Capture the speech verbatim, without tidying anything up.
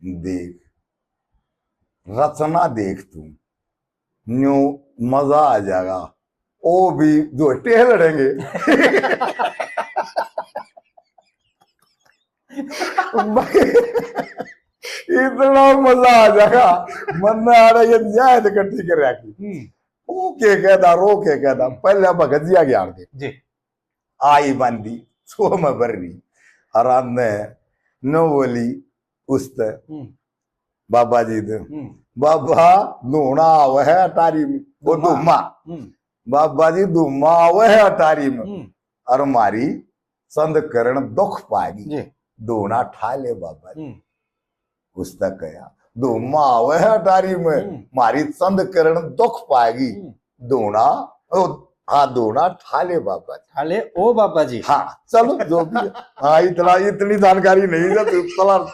देख, रचना देख तू, न्यू मजा आ जाएगा। ओ भी जो टेह लड़ेंगे। भाई, इतना मजा आ जाएगा। मन आ रहा है, ये न्याय तो इकट्ठी कर रखी। हम्म। ओ के कहता, रो के कहता, हम्म। पहले भगत जी आगे आड़ के। जी। आई बंदी, सो में भर रही। आराम में न बोली उस ते। हम्म। बाबा जी दे। हम्म। बाबा, धूणा आवे है अटारी में। वो धूमा। धूमा। हम्म। बाबा जी, धूमा आवे है अटारी में। हम्म। और मारी चंद करण दुख पाएगी। जी। धूणा ठा ले बाबा जी। हम्म। उस तक गया। धूमा आवे है अटारी में, हम्म। मारी चंद करण दुख पाएगी। हम्म। धूणा, ओ, हाँ, धूणा ठा ले बाबा जी। ठा ले, ओ बाबा जी। हाँ, चलो, जो भी है। हाँ, इतना, इतनी जानकारी नहीं है, तो चला।